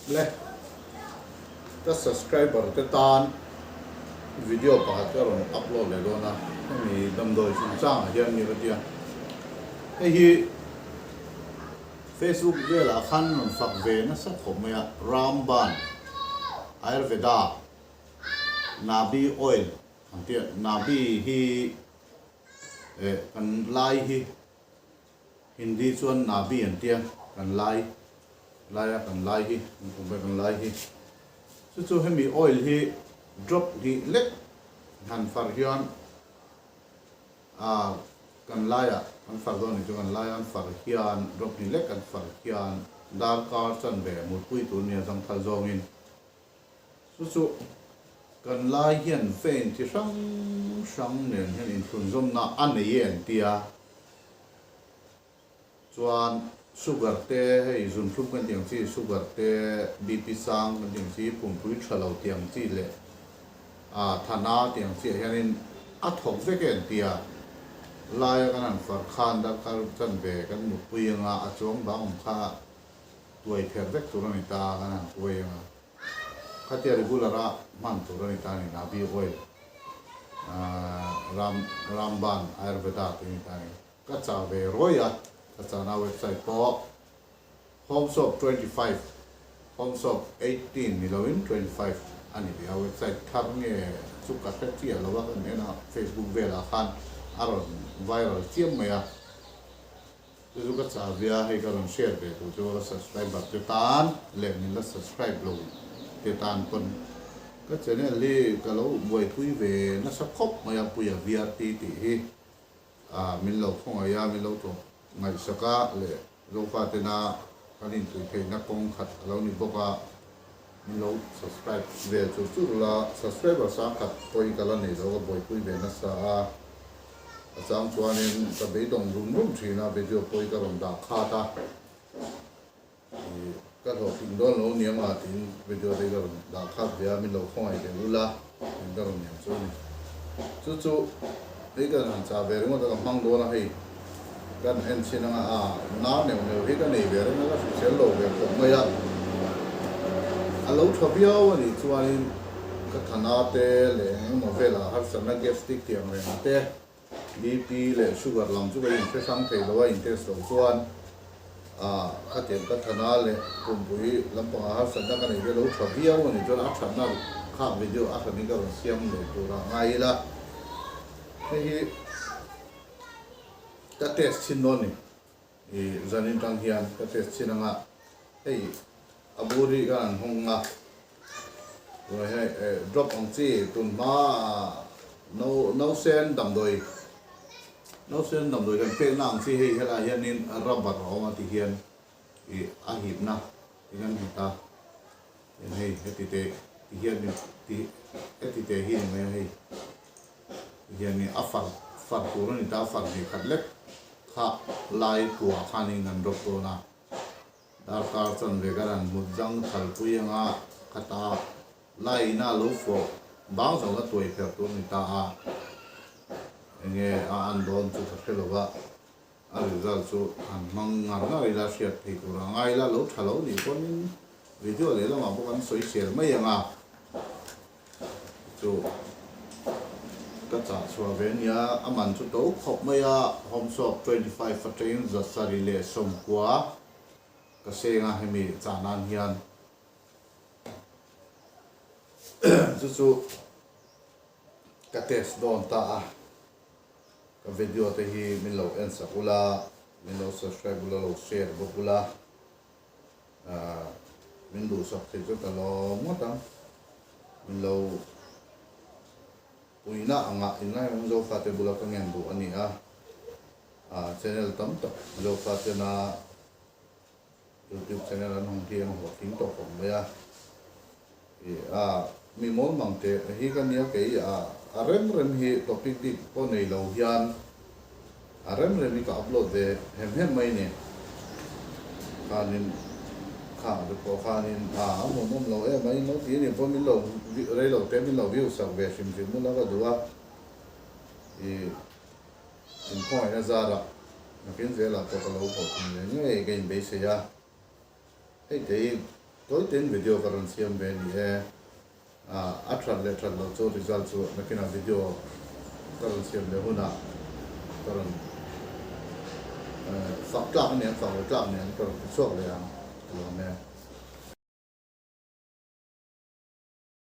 Le ka subscriber te tan video pakhat ka rawn upload leh dawn a, hemi damdawi chungchangah hian mi va tia. Hei hi Facebook velah khan rawn fak ve nasa khawp mai a, Ramban Ayurveda Nabi Oil ang tia, Nabi hi eh kan lai hi Hindi chuan Nabi an tia, kan lai, laia kan lai hi, kan kum pawh kan lai hi. Chu chu hemi oil hi drop hnih lek han far hian ah kan laiah kan far dawn ni chu kan laia an far hian drop hnih lek kan far hian darkar chanve mutpui tur nia zangthal zawngin Chu chu kan lai hian vein chi hrang hrang nen hian inthlunzawmna a nei e an ti a. Chuan sugar te hei zunthlum kan tih ang chi, sugar te, BP sang kan tih ang chi, pumpui tha lo tih ang chi leh ah thana tih ang chiah hianin a thawk vek e an ti a. Laia kan han far khan darkar chanve kan mutpui anga a chuang bang awm kha tuai pher vek tur a ni ta kan han tuai ang a, khatia regular a hman tur a ni ta a ni, Nabi oil Ram Ramban Ayurveda tih a ni ta a ni. Ka chah ve rawih a, ka chahna website pawh Home Shop 25, Home Shop 18 ni loin 25 a ni ve a, website thar nge chu ka hre chiah lo a, kan en a Facebook velah khan a rawn viral chiam mai a. Chu chu ka chah ve a, hei ka rawn share ve tur chu ka subscriber te tan leh min la subscribe lo te tan pawn ka channel hi ka lo buaipui ve nasa khawp mai a, Puia VRT tih hi min lo khawngaih a, min lo tlawh ngaihsak a leh Zofa tena kan intui theihna kawng khat a lo ni bawk a, min lo subscribe ve chur chur ula, subscriber sang khat pawhin ka la nei lo ka buaipui ve nasa a. A chang chuanin ka beidawng rum rum thin a, video pawh hi ka rawn dah khat a, ih ka hlawhtling dawn lo nia nga tiin video te hi ka rawn dah khat ve a, min lo khawngaih ve ul a, tiin ka rawn niam chu a ni. Chu chu hei ka han chah ve ringawt a, ka hmang dawn a hei kan en chhin anga a nau neuh neuh hi ka nei ve reng a, ka hrisel lo ve khawp mai a, a lo tha viau a nih chuanin Ka thana te leh eng emaw velah harsatna gastric tih ang reng te, BP leh sugar lam chu ka inhre hrang thei lo a, in test loh chuan ah khatiang ka thana leh pumpui lampangah harsatna ka neih te lo tha viau a nih chuan a thatna kha video a hranin ka rawn siam leh turah ngai ila. Hei hi ka test chhin dawn ni. I zanin tang hian ka test chhin anga hei a bur hi ka han hawng a, tunah hian eh drop ang chi tun hma no no sen damdawi no sen damdawi kan pekna ang chi hei helaiah hianin rubber a awm a ti hian ih a hipna ti kan hmu ta tin hei heti te ti hian ti heti te hi ni mai a hei. Hianin a far far tur a ni ta, a far hnih khat lek kha lai tuah khanin an rawp dawn a, darkar chanve kan han hmut zang thalpui anga khata laiin a lo fawh bang zawng a tuai pher tur a ni ta a, enge a an dawn chu ka hre lo va, a result chu han hmang ngar ngar ila hriat thei tur a ngai ila lo tha lo nih pawhin video lehlamah pawh kan sawi sel mai ang a. Chu ka chah chhuah ve ania, a man chu to khawp mai a, Home Shop 25 atangin 790 ka seng a hemi chah nan hian chu chu ka test dawn ta a, ka video te hi min lo en sak ula, min lo subscribe ula, lo share bawk ula. Min duhsak thei chu ka lawm ngawt ang. Min lo puina angah inlaiawm Zofate bula ka ngen duh a ni a. Channel tam tak Zofatena YouTube channel an hawng hi an hlawhtling tawh khawp mai a. Mi mawlmang teh hi ka nia kei a rem rem hi topic bik pawh nei lo hian a rem rem hi ka upload ve hem hem mai ni. Khanin khang te pawh khanin a a hmuhnawm lo em a in lo ti a nih pawh min lo rei lo te min lo view sak ve hrim hrim ula ka duh a i inkhawngaihin a zarah nakin zelah pawh ka lo hlawhtling ve ngei ka inbeisei a. Hei te hi. Tawitin video ka rawn siam ve ni e. A that leh that loh chu result chu nakinah video ka rawn siam leh hunah ka rawn fak tlak aniang fak lo tlak aniang ka rawn ti chhuak leh ang ka lawm e.